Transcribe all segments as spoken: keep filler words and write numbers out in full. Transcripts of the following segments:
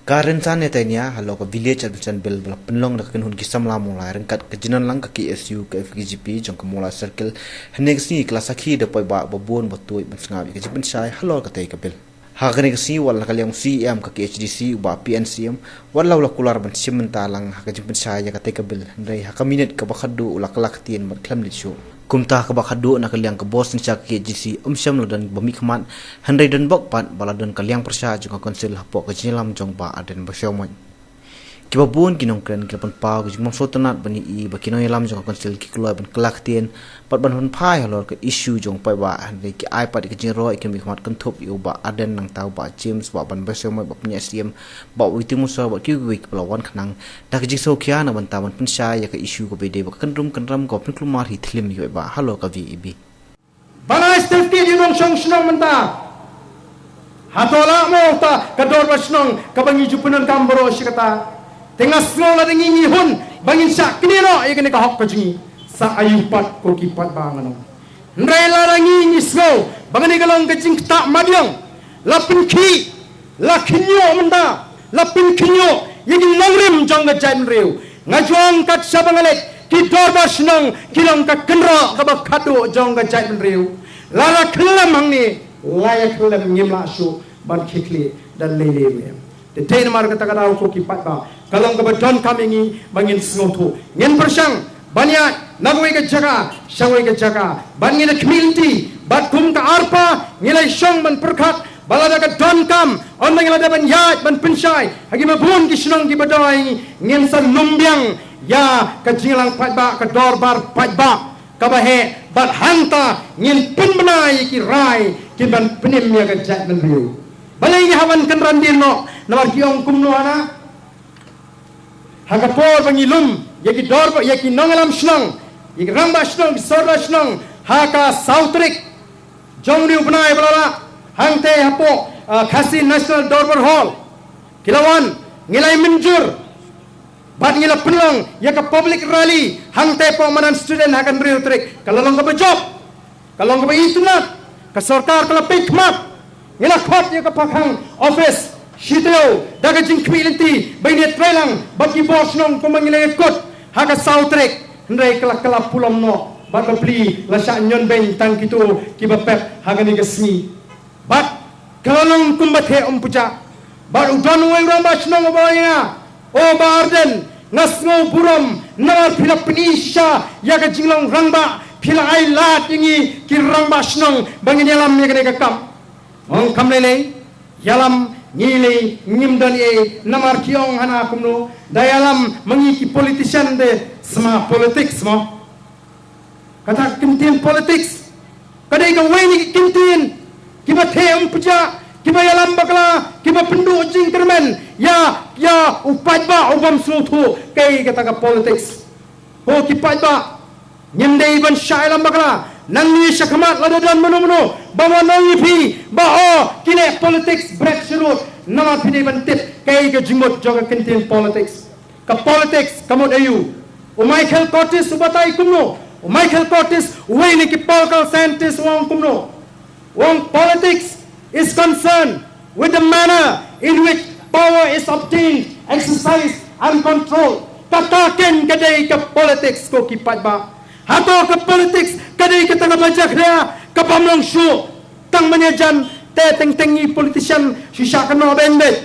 Ka rynsan ïa tainia halor ka Village Admission Bill ba la pynlong da ka kynhun ki samla Mawlai ryngkat ka jingdon lang ka K S U ka F K J P jong ka Mawlai Circle, hynne ka sngi ka la sakhi da paidbah ba bun ba tuid ban sngap ïa ka jingpynshai halor katei ka bill. Ha kane ka sngi wat la ka liang C E M ka K H A D C u Bah P N Syiem wat la u la kular ban shim bynta lang ha ka jingpynshai ïa katei ka bill, hynrei ha ka minit kaba khatduh u la kylla ktien bad khlem leit shuh. Kumta kaba khatduh na ka liang ka bor synshar ka K H A D C ym shym la don ba mihkhmat, hynrei don bok pat ba la don ka liang pyrshah jong ka Council hapoh ka jingïalam jong Bah Ardent Basaiawmoit. Kiba bun ki nongkren ki la pynpaw ka jingbym sngewtynnat ban ïohi ba ki nongïalam jong ka Council ki kloi ban kylla ktien bad ban pynphai halor ka issue jong paidbah, hynrei ki ai pat ïa ka jingroi ïa ki mihkhmat kynthup ïa u Bah Ardent, nangta u Bah James, Bah Ban Basaiawmoit, Bah Pynïaid Syiem, Bah Witty Musa bad kiwei kiwei kiba la wan khnang da ka jingsngewkhia na bynta ban pynshai ïa ka issue kaba ïadei bad ka kyndrum kynram kaba pynkulmar hi thlim ïa ki paidbah halor ka V A B. Ban ai certificate ïa u nongshong shnong mynta. Hato lah mo ta ka dorbar shnong kaba ngi ju pyndonkam baroh shi katta. Te nga sngew lada ngi ngi hun ba ngin shah knieh noh ïa kane ka hok ka jong ngi, sa aïu pat ko ki paidbah, ngan ong. Hynrei lada ngi ngi sngew ba kane ka long ka jingktah madiang, la pynkhih, la khynñiuh mynta, la pynkhynñiuh ïa ki nongrim jong ka jaitbynriew. Nga ju ong kat shaba nga leit, ki dorbar shnong ki long ka kynroh kaba khatduh jong ka jaitbynriew. Lada khyllem hangne, la ïa khyllem, ngim lah shuh ban khie khlieh da lei lei ruh em. Te dei namar kata ka daw ko ki paidbah, ka long kaba donkam ïa ngi ba ngin sngewthuh. Ngin pyrshang ban ïaid na kawei ka jaka sha kawei ka jaka, bad ngin ïa khmih lynti, bad kum ka ARPA ngi la shong ban pyrkhat ba lada ka donkam, ynda ngi la dep ban ïaid ban pynshai ha kiba bun ki shnong kiba dei, ngin sa lum biang ïa ka jingïalang paidbah, ka dorbar paidbah kaba heh, bad hangta ngin pynbna ïa ki rai kin ban pynim ïa ka jaitbynriew. Balei ngi hap ban kynran dien noh? Namar ki ong kumno hana? Ha ka por ba ngi lum ïa ki dorbar, ïa ki nongïalam shnong, ïa ki rangbah shnong, ki sordar shnong, ha ka saw tarik jong une u bnai ba la lah, hangtei hapoh, ah, Khasi National Dorbar Hall, ki la wan, ngi la ïa mynjur bad ngi la pynlong ïa ka public rally hangtei hapoh madan Student ha ka hynriew tarik. Ka la long kaba jop, ka long kaba itynnad. Ka sorkar ka la peit khmat. Ngi la khot ïa ka pakhang office shi taïew da ka jingkhmih lynti ba ngin ïa trei lang bad ki bor shnong kumba ngi la ïa kut ha ka saw tarik, hynrei ka la kylla pulom noh bad ba pli la shah ñion beiñ tang kito kiba pep ha kane ka sngi. Bad ka la long kumba theh um puja. Bad u don uwei u rangbah shnong uba ong ïa nga, "O Bah Ardent, nga sngew burom namar phi la pyni shisha ïa ka jinglong rangbah, phi la ai lad ïa ngi ki rangbah shnong ba ngin ïalam ïa kane ka kam." Ong kam lei lei, ïalam ngi lei, ngim don ei, namar ki ong hana kumno, da ïalam ma ngi ki politician de, sma politics mo. Kata ka kyntien politics ka dei kawei na ki kyntien kiba theh um puja, kiba ïalam bakla, kiba pynduh jingkyrmen ïa, ïa u paidbah u bym sngewthuh. Kaei kata ka politics? Ko ki paidbah, ngim dei ban shah ïalam bakla. Nangne sha khmat lada don mano mano ba wan ong ïa phi ba, o, ki leh politics bret sharud, namar phi dei ban tip kaei ka jingmut jong ka kyntien politics. Ka politics ka mut aïu? U Michael Curtis u batai kumno? U Michael Curtis, uwei na ki political scientist, u ong kumno? U ong, "Politics is concerned with the manner in which power is obtained, exercised and controlled." Kata kein ka dei ka politics ko ki paidbah. Hato ka politics ka dei kata kaba jakhlia, kabym long shuh? Tang ban ïajan te teng teng ngi politician shu shah kynnoh beiñ beit.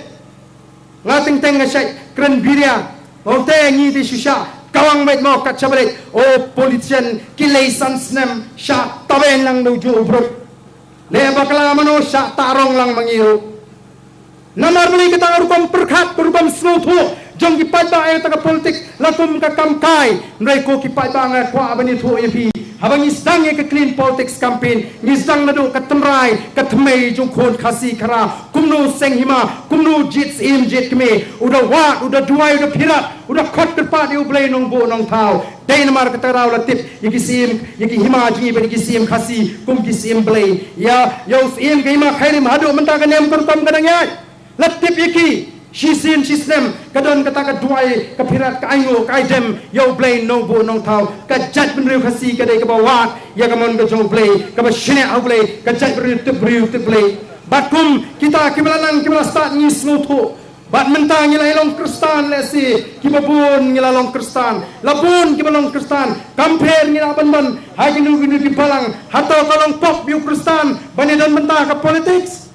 Nga teng teng nga shait kren biria. Ong te ngi te shu shah kawang beit mo kat sha ba leit. O politician, ki lei san snem shah tabeiñ lang da u juh u brut. Leh bakla mano shah tahrong lang ma ngi ruh. Namar balei kata ka rukom pyrkhat, ka rukom sngewthuh jong ki paidbah ïa kata ka politics la kum ka kam kai. Hynrei ko ki paidbah, nga kwah ban ïathuh ïa phi, haba ngi sdang ïa ka clean politics campaign, ngi sdang naduh ka tynrai ka thymmei jong khun Khasi Khara, kumno seng hima, kumno jied syiem jied kmie, u da wad, u da duwai, u da phirat, u da khot kyrpad ïa U Blei Nongbuh Nongthaw. Dei namar kata ka daw la tip ïa ki syiem, ïa ki hima jong ngi bad ïa ki syiem Khasi kum ki syiem blei. Ïa, ïa u syiem ka hima Khyrim haduh mynta ka niam ka rukom ka dang ïaid. La tip ïa ki, shisien shisnem ka don kata ka duwai, ka phirat, ka ainguh, ka aidem ïa U Blei Nongbuh Nongthaw. Ka jaitbynriew Khasi ka dei kaba wad ïa ka mon ka jong U Blei, kaba shaniah ha U Blei, ka jaitbynriew tip briew tip Blei. Bad kum kita kiba la nang kiba la stad ngi sngewthuh. Bad mynta ngi la long Khristan lehse, kiba bun ngi la long Khristan, la bun kiba long Khristan, kam pher ngi la ban ban ha kino kino ki balang, hato ka long pop ïa u Khristan ban ïadon bynta ka politics?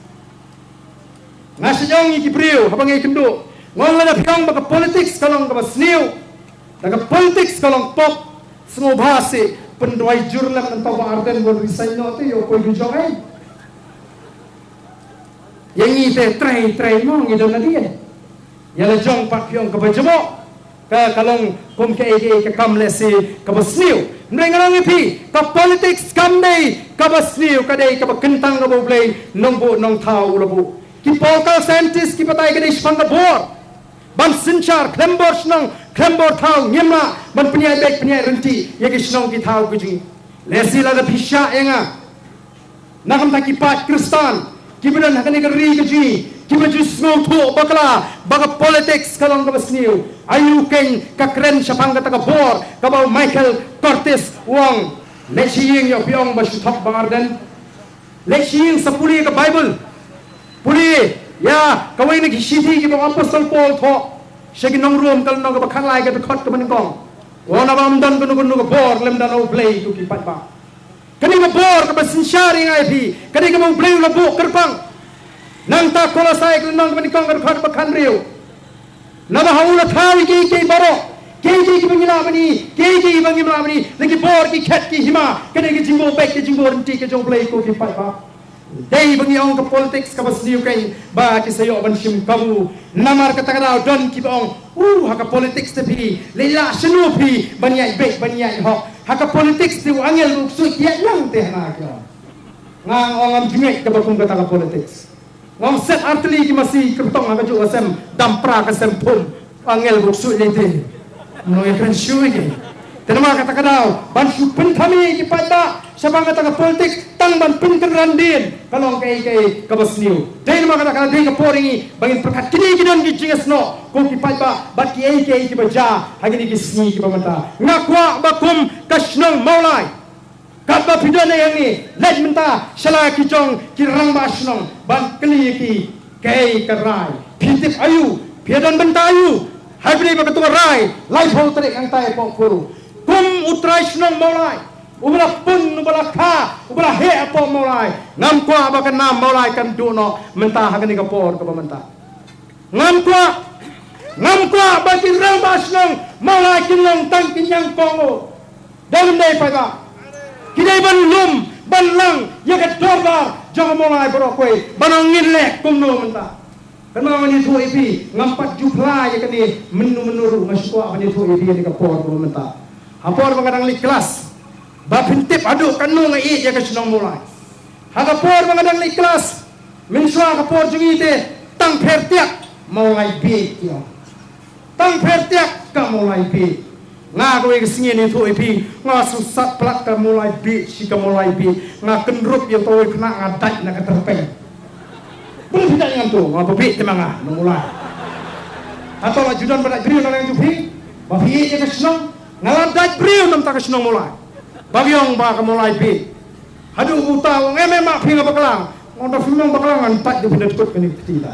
Nga shu ong ïa ki briew haba ngi kynduh, nga ong lada phi ong ba ka politics ka long kaba sniew, da ka politics ka long pop, sngewbha seh pynduwai jur lem, nangta Bah Ardent bun resign noh te, ïoh poi du jong ei. Ïa ngi te trei trei mo ngi don nadien. Ïa la jong pat phi ong kaba jmoh, ka ka long kum kaei kaei ka kam lehse kaba sniew. Hynrei ngan ong ïa phi, ka politics kam dei kaba sniew, ka dei kaba kyntang kaba U Blei Nongbuh Nongthaw u la buh. Ki political scientist ki batai ka dei shaphang ka bor ban synshar khlem bor shnong khlem bor thaw, ngim lah ban pynïaid beit pynïaid ryntih ïa ki shnong ki thaw ki jong ngi. Lehse lada phi shah ïa nga, na ka bynta ki paid Khristan kiba don ha kane ka ri ka jong ngi, kiba ju sngewthuh bakla ba ka politics ka long kaba sniew. Aïu kein ka kren shaphang kata ka bor kaba u Michael Curtis u ong? Leit sha ïing, ïoh phi ong ba shu thok Bah Ardent? Leit sha ïing sa pule ka Baibl. Pule ïa kawei na ki shithi kiba u Apostol Paul thoh sha ki nong Rom, ka lynnong kaba khatlai, ka dkhot kaba nyngkong. U ong naba ym don kano kano ka bor lymda na U Blei, ko ki paidbah. Kane ka bor kaba synshar ïa nga ïa phi, kane kaba U Blei u la buh kyrpang. Nangta Kolosai ka lynnong kaba nyngkong, ka dkhot ba khathynriew. Naba ha u la thaw ïa kiei kiei baroh, kiei kiei kiba ngi lah ban ïohi, kiei kiei kiba ngim lah ban ïohi, na ki bor, ki khet, ki hima, kane ka jingbuh beit, ka jingbuh ryntih ka jong U Blei, ko ki paidbah. Dei ba ngi ong ka politics kaba sniew kein ba ki sa ïoh ban shim kabu. Namar kata ka daw don kiba ong, uh, ha ka politics te phi leh lah shano phi ban ïaid beit ban ïaid hok. Ha ka politics te u angel u ksuid ïaid lang te hana ki ong. Nga ong ngam jingeh kaba kum kata ka politics. Nga ong set artylli ki masi kyrtong ha kajuh ka sem, dam pra ka sem phum. Angel buk shu lei te. Mno ïa kren shu ïa ki. Te namar kata ka daw ban shu pynthame ïa ki paidbah shaphang kata ka politics tang ban pynkynran dien, ka long kaei kaei kaba sniew. Te namar kata ka dei ka por ïa ngi ba ngin pyrkhat kine ki don ki jingïasnoh, ko ki paidbah, bad kiei kiei kiba jia ha kine ki sngi kiba mynta. Nga kwah ba kum ka shnong Mawlai, katba phi don hangne, leit mynta sha la ki jong ki rangbah shnong ban kylli ïa ki kaei ka rai. Phi tip aïu, phi don bynta aïu? Hynrei ba katu ka rai laiphew tarik hangtai hapoh Garo. Kum u trai shnong Mawlai uba la pun, uba la kha, uba la heh hapoh Mawlai, ngam kwah ba ka nam Mawlai kan duh noh mynta ha kane ka por kaba mynta. Ngam kwah, ngam kwah ba ki rangbah shnong Mawlai kin long tang ki ñiangkong. Dei ym dei paidbah? Ki dei ban lum ban lang ïa ka dorbar jong ka Mawlai baroh kawei, ban ong ngin leh kumno mynta. Kynmaw ngan ïathuh ïa phi, ngam pat ju phla ïa kane mynno mynno ruh, nga shu kwah ban ïathuh ïa phi ïa kane ka por kaba mynta. Ha por ba nga dang leit klas, ba phin tip haduh katno nga ïeit ïa ka shnong Mawlai. Ha ka por ba nga dang leit klas, mynshuwa ka por jong ngi te, tang pher tiak Mawlai bieit, ki ong. Tang pher tiak ka Mawlai bieit. Nga kawei ka sngi, ngan ïathuh ïa phi, nga sngewsat palat ka Mawlai bieit, shi ka Mawlai bieit. Nga kynrup ïa uta uwei u khynnah, nga dait na ka tyrpeng. Bun phi dait ngan tu, nga ba bieit te ma nga, na Mawlai. Hato la ju don ba dait briew na liang jong phi ba phi ïeit ïa ka shnong? Nga la dait briew na bynta ka shnong Mawlai ba ki ong ba ka Mawlai bieit. Haduh uta u ong, em, em, ma phi nga bakla. Nga ong, da phi ong bakla ngan tat da phi da tkut kane ka kti da.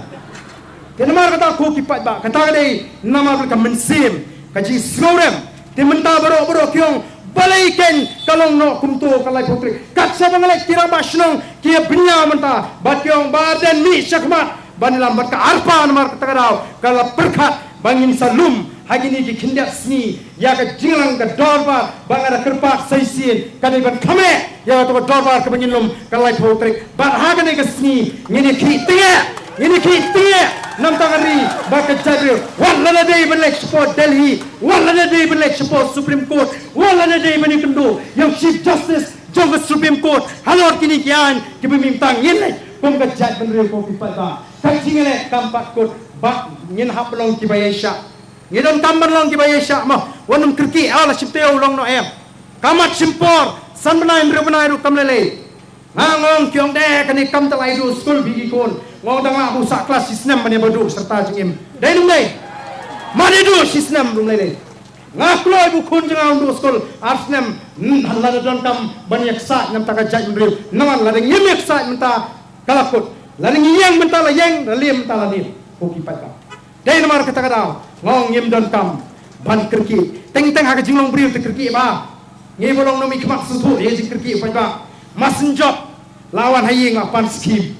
Te namar kata ko ki paidbah, kata ka dei namar ka mynsiem, ka jingsngewrem. Te mynta baroh baroh ki ong balei kein ka long noh kumto ka laiphew tarik. Kat shaba nga leit, ki rangbah shnong ki ïa bynñiaw mynta bad ki ong Bah Ardent mih shakhmat ban ïalam bad ka ARPA, namar kata ka daw ka la pyrkhat ba ngin sa lum ha kine ki khyndiat sngi ïa ka jingïalang ka dorbar, ba nga da kyrpad sa shisien ka dei ban kham eh ïa kata ka dorbar kaba ngin lum ka laiphew tarik. Bad ha kane ka sngi ngin ïa khih tyngeh, ngin ïa khih tyngeh na bynta ka ri bad ka jaitbynriew. Wat lada dei ban leit shapoh Delhi, wat lada dei ban leit shapoh Supreme Court, wat lada dei ban ïakynduh ïa u Chief Justice jong ka Supreme Court halor kine ki aiñ kiba mynta, ngin leit kum ka jaitbynriew, ko ki paidbah. Ka jingïaleh kam pat kut, bad ngin hap long kiba ïaishah. Ngi donkam ban long kiba ïaishah mo. Wat nym kyrkieh, ah, la shim taïew long noh em. Ka mat shim por, san bnai hynriew bnai ruh kam lei lei. Nga ong, ki ong de kane kam, te la ïa duh skul bad ki khun. Nga ong dang lah ba u sah klas shi snem ban ïa ba duh syrta jingim. Dei ne ym dei? Mat ïa duh shi snem ruh ym lei lei. Nga kloi ba u khun jong nga un duh skul ar snem. Hmm, lada donkam ban ïa ksaid na bynta ka jaitbynriew. Namar lada ngim ïa ksaid mynta ka la kut. Lada ngi ïeng mynta la ïeng, la liem mynta la liem. Ko ki paidbah. Dei namar kata ka daw nga ong ngim donkam ban kyrkieh. Teng teng ha ka jinglong briew te kyrkieh ba. Ngi ba long nongmihkhmat sngewthuh ïa ka jingkyrkieh pat ba. Masnjop la wan ha ïing la pan skim.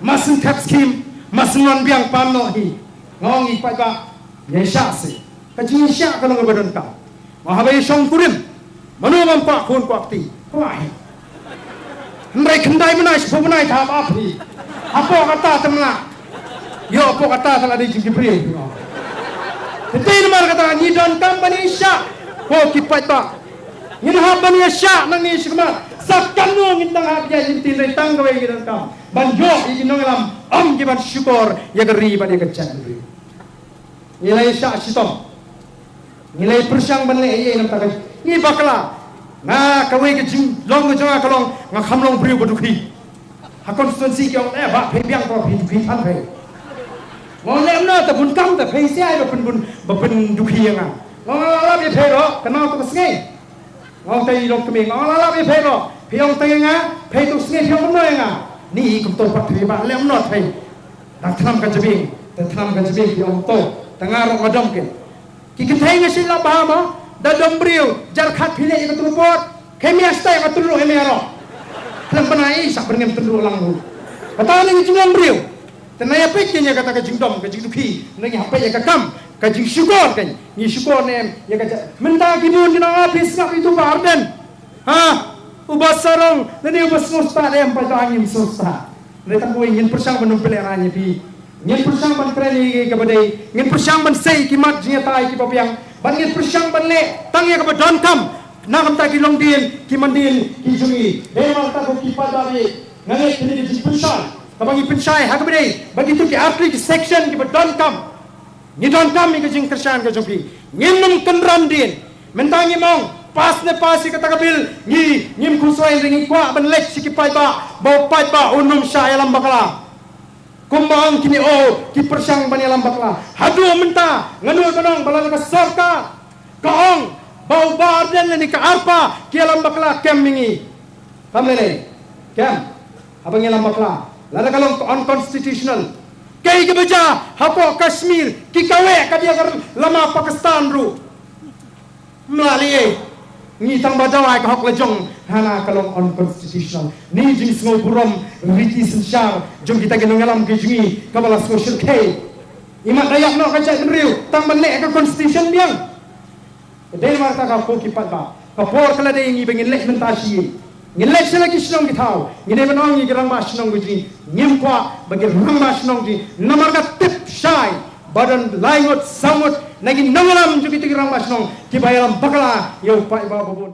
Masnthep skim, masnwan biang pan noh hi. Nga ong ïa pat ba. Ïa shah si. Ka jingshah ka long ba donkam. Nga haba ïa shong kurim. Mano bym kwah khun kwah kti? Kwah hi. Hynrei khyndai bnai shiphew bnai te hap ap hi. Hapoh kata te mlak. Ïoh hapoh kata te la dei jingkibriew. Te dei namar kata ngi donkam ban ïa shah. Ko ki paidbah. Ngin hap ban ïa shah nangne shakhmat. Sa katno ngin dang hap ïa lynti hynrei tang kawei ngi donkam ban ïoh ïa ki nongïalam, ym ki ban shukor ïa ka ri bad ïa ka jaitbynriew. Ngi la ïa shah shitom. Ngi la ïa pyrshang ban leh ïa nangta ka ngi bakla. Nga kawei ka jinglong ka jong nga ka long nga kham long briew ba dukhi. Ha constituency ki ong eh ba phei biang ko phei dukhi than phei. Nga ong leh kumno te bun kam te phei sha ai ba pyn bun ba pyn dukhi ïa nga. Nga ong la lap ïa phei ro ka nang to ka sngi. Nga ong te i long kmie nga ong la lap ïa phei ro. Phei ong te ïa nga phei to sngi phei ong kumno ïa nga. Ni i kumto pat phei ba leh kumno phei. Dang thnam ka jabing, te thnam ka jabing ki ong to, te nga rok nga dom kin. Ki kynthei nga shu lap bha mo, da dom briew, jar khat phi leh ïa ka tru pot, kei mia stai ka tru ïa mia rok. Khlem pynai sa pyrngem tru lang ru. Kata ne ka jinglong briew. Te na ïa peit ken ïa kata ka jingdom, ka jingdukhi, na ngi hapeit ïa ka kam, ka jingshukor ken, ngi shukor ne em, ïa ka ja-, mynta ki bun ki nong ah phi sngap ïa u Bah Ardent. Ha, u Bah Sarong, lane u Bah Sngewstad em, ba da ngim sngewstad. Hynrei tang kawei ngin pyrshang ban ym pynlehrain ïa phi. Ngin pyrshang ban kren ïa kaba dei. Ngin pyrshang ban sei ki mat jingïatai kiba biang. Bad ngin pyrshang ban leh tang ïa kaba donkam. Na ka bynta ki longdien, ki mandien, ki jong ngi. Dei namar kata ko ki paidbah, nga ngeit kane ka jingpynshai kaba ngi pynshai ha kaba dei. Bad kito ki artylli ki section kiba donkam. Ngi donkam ïa ka jingkyrshan ka jong phi. Ngin ym kynran dien. Mynta ngim ong pass ne pass ïa kata ka bill, ngi ngim khuslai, ngi kwah ban leit sha ki paidbah ba u paidbah un ym shah ïalam bakla. Kumba ong kine, o, ki pyrshang ban ïalam bakla. Haduh mynta nga nud ban ong ba lada ka sorkar ka ong ba u Bah Ardent lane ka ARPA ki ïalam bakla, kem ïa ngi. Kam lei lei. Kem. Haba ngi ïalam bakla, lada ka long unconstitutional, kaei kaba jia hapoh Kashmir, ki kaweh ka dia ka lama Pakistan ruh. Mla lei, ngi tang ba dawa ka hok la jong, hana ka long unconstitutional. Ni jingsngewburom riti synshar jong kita ki nongïalam ki jong ngi kaba la sngewshyrkhei. Imat da ïap noh ka jaitbynriew tang ban leh ka constitution biang. Dei namar kata ka, ko ki paidbah, ka por ka la dei ngi ba ngin leit mynta shi. Ngin leit sha la ki shnong ki thaw. Ngi dei ban ong ïa ki rangbah shnong ki jong ngi, ngim kwah ba ki rangbah shnong ki jong ngi, namar ka tip shai ba don lai ngut saw ngut na ki nongïalam jong kita ki rangbah shnong kiba ïalam bakla ïa u paidbah ba bun.